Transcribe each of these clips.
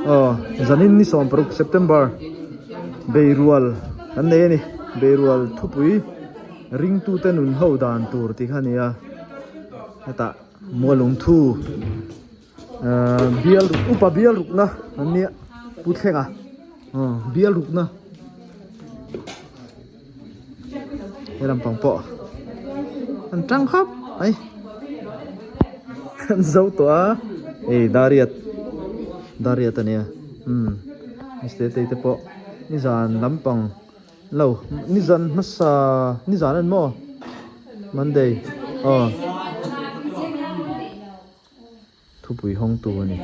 Aw zanin ni 16 September beirual kan nei a ni beirual thupui ringtute nun ho dan tur tih kha a ni a hetah mualungthu ahh bial upa bial rukna an nia pu thlenga aw bial rukna. He lampang pawh an tang khawp mai an zo tawh a hei dariat dariat a nia umm mistê te te pawh nizan lampang lo nizan hmasa nizan a ni maw monday aw. Thupui hawngtu a ni.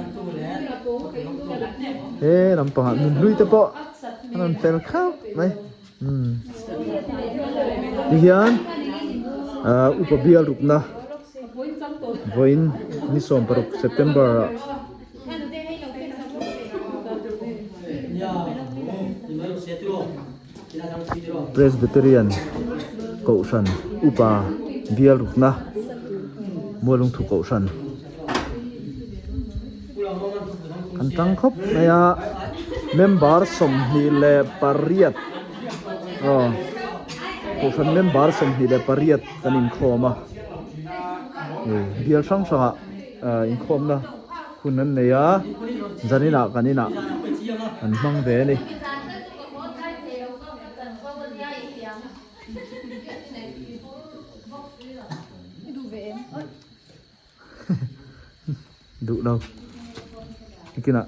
He lampangah nunhlui te pawh an rawn fel khauh mai. Umm tihian ahh upa bial rukna vawiin ni 16 September ah Presbyterian Kohhran Upa Bial Rukna Mualungthu Kohhran an tang khawp mai a member 28 aw Kohhran member 28 kan inkhawm a bial hrang hrangah inkhawmna hun an nei a zaninah kan inah an hmang ve a ni. Duh lo nikinah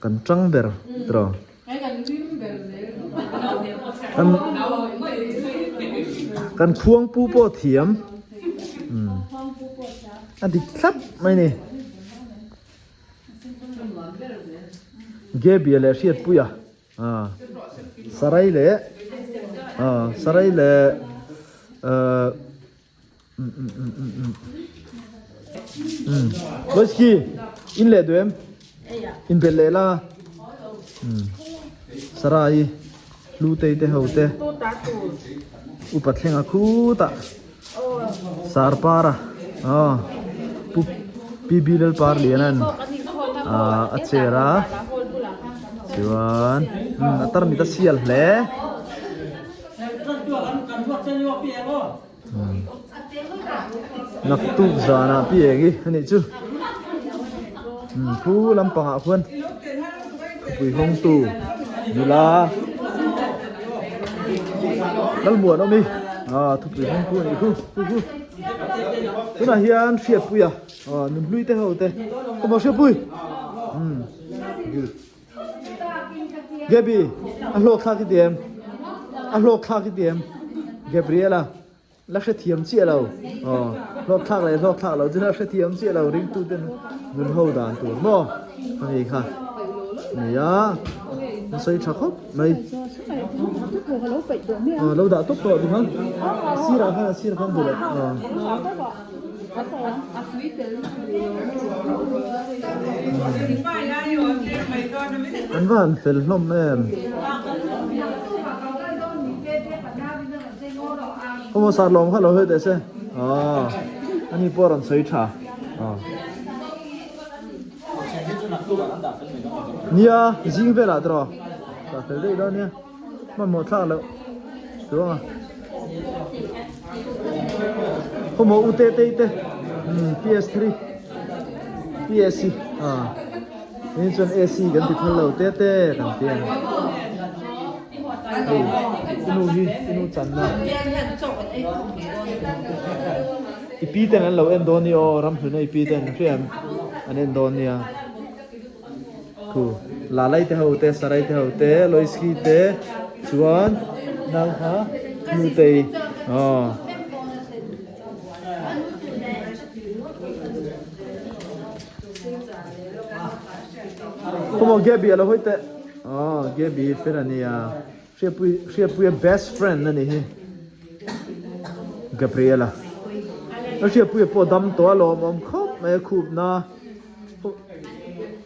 kan tang ber tiraw kan kan khuangpu pawh thiam a dik thlap mai a ni. Gebia leh Hriatpuia ah Sarai leh ah Sarai leh ah um um um um um um Loiski in leh duh em in belh leh la um Sarai Hlutei te ho te upa thlenga khutah Sarpara aw pu PB Lalparliana'n ah a chair a chuan a tarmit a sial hle naktuk zanah pi eng hi a nih chu thu lampangah khuan thupui hawngtu nula Lalmuan awm i ah thupui hawngtu a nih khu khu khu tunah hian Hriatpuia ah nunhlui te ho te kawm aw Hriatpui umm good Gaby a hlawk thlak i ti em a hlawk thlak i ti em Gabriela. La hrethiam chiah lo. Aw, hlawk thlak leh hlawk thlak lo chu la hrethiam chiah lo ringtu ten nun ho dan tur maw a ni kha. Nia, an sawi tha khawp mai. Aw, lo dah tawp tawh duh khan. A sirah khan a sirah khan duh loh. Aw. An va han fel hlawm em. Khaw sar lawm kha lo hawi teh se aw ani pawh a rawn sawi tha aw nia zing velah tawh dah fel daih dawn nia hmanhmawh thlak loh chuang a khawmaw u te tei te umm PS3 PSC aw hei chuan AC kan ti phal lo te te kan ti a ni. Hei i nu hi i nu channa i pi ten an lo en dawn nia aw ramhluna i pi ten hria em an en dawn nia khu lalai te ho te sarai te ho te loiski te chuan nau kha nutei aw. Khaw maw Gaby a lo hawi teh. Aw Gaby fel a nia Hriatpui Hriatpuia best friend a ni hi Gabriela a Hriatpuia pawh dam tawh a lawmawm khawp mai a khup na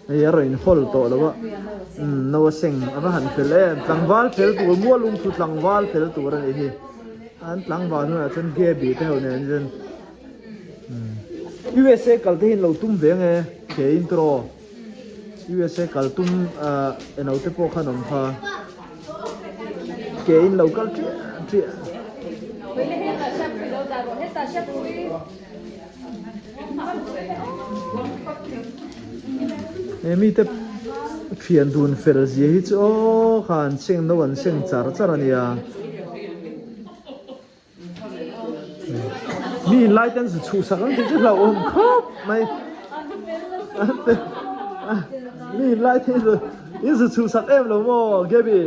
hei a rawn inhawl tawh lo a umm no a seng a va han fel em tlangval fel tur mualung chu tlangval fel tur a ni hi an tlangval hunah chuan Gaby te ho nen chuan umm USA kal te hi an lo tum ve ang e. Ke in tiraw USA kal tum eno te pawh khan awm kha ke in lo kal chiah chiah. He mite thian dun fel zia hi chu aw kha an seng no an seng char char a nia. Mi in lai ten zu chhuh sak ang tih chu hlauhawm khawp mai. Mi in lai ten zu in zu chhuh sak em lo maw Gaby?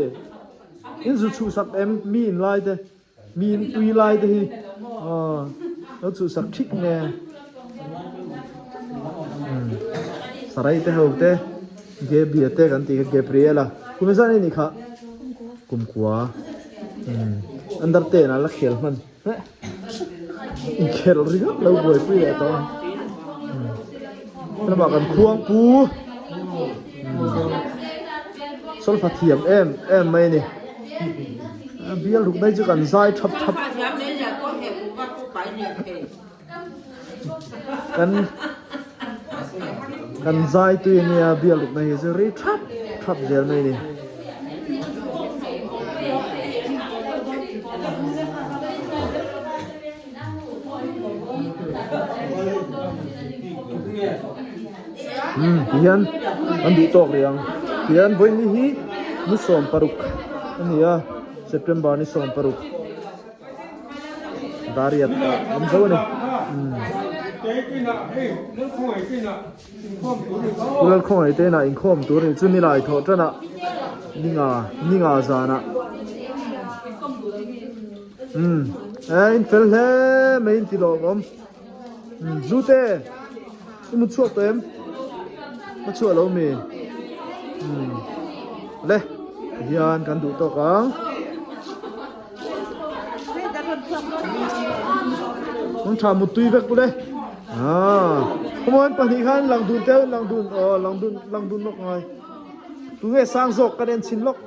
In zu chhuh sak em mi in lai te mi in tui lai te hi aw lo chhuh sak thik nge. Sarai te ho te Gaby a te kan tih kha Gabriela kum engzat nge nih kha? Kumkua. Under 10 ah la khel hman heh inkhelh ringawt lo buaipui leh tawh a helamah kan khuang pu solfa thiam em em mai a ni bial ruk mai chu kan zai thap thap kan kan zai tui ania bial ruk na hi chu rei thap thap zel mai a ni. Umm tihian an duh tawk rih ang tihian vawiin hi ni 16 a ni a September ni 16. Dariat ah an zo a ni. Pu Lalkhawngaih te inah inkhawm tur a ni chu nilai thawh tanah ninga ninga zanah umm e in fel hle mai in ti lawm awm umm hnute i mu chhuak tawh em ka chhuah lo mi umm le hian kan duh tawk ang. Hmang tha muttui vek ule. Ah, come on pahnih khan lang dun teu lang dun oh lang dun lang dun lawk ngai. Tu nge sang zawk kan en chhin lawk.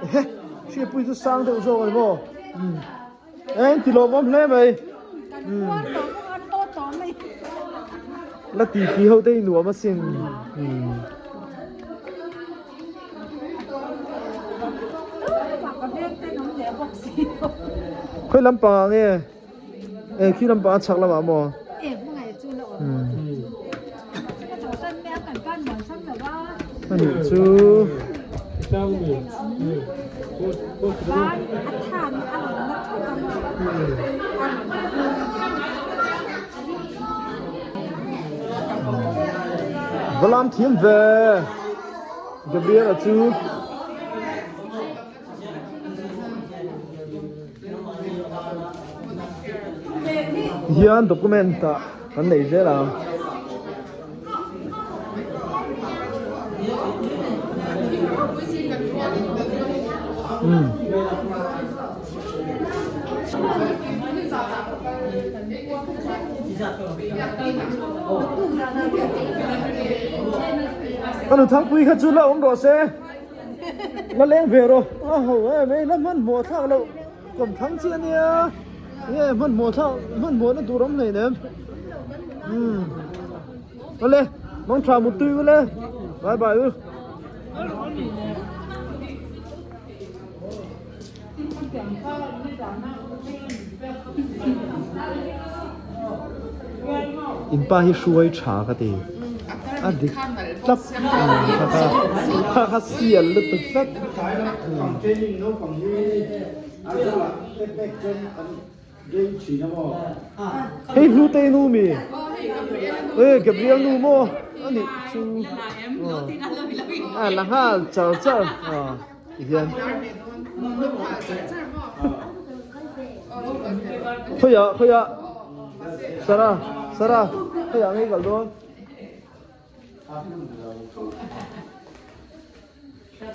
Ehe, hria pui chu sang deuh zawk ani maw. Um. Eng ti lawm awm hle mai. Um. La ti ti ho te hi nuam asin. Um. Khawi lampang ah nge? E khi lampang a chhak lamah maw? Anih chu. Va lam thiam ve. Gabriel a chu hian document ah kan nei zel ang. Umm. Ka nu Thangpui kha chu la awm rawh se, la leng ve rawh a ho em ei la hmanhmawh thlak loh kawm thang chi a nia nge hmanhmawh thlak hmanhmawh na tur awm hlein em umm awle mangtha muttui ule bye bye u. In pa hi hruai tha ka ti a dik tlat kha kha kha kha sial lutuk tlat. Hei Hlutei nu mi? E Gabriel nu maw a nih chu a la nghal char char tihian khawiah khawiah Sarah Sarah khawiah ngei kal dawn.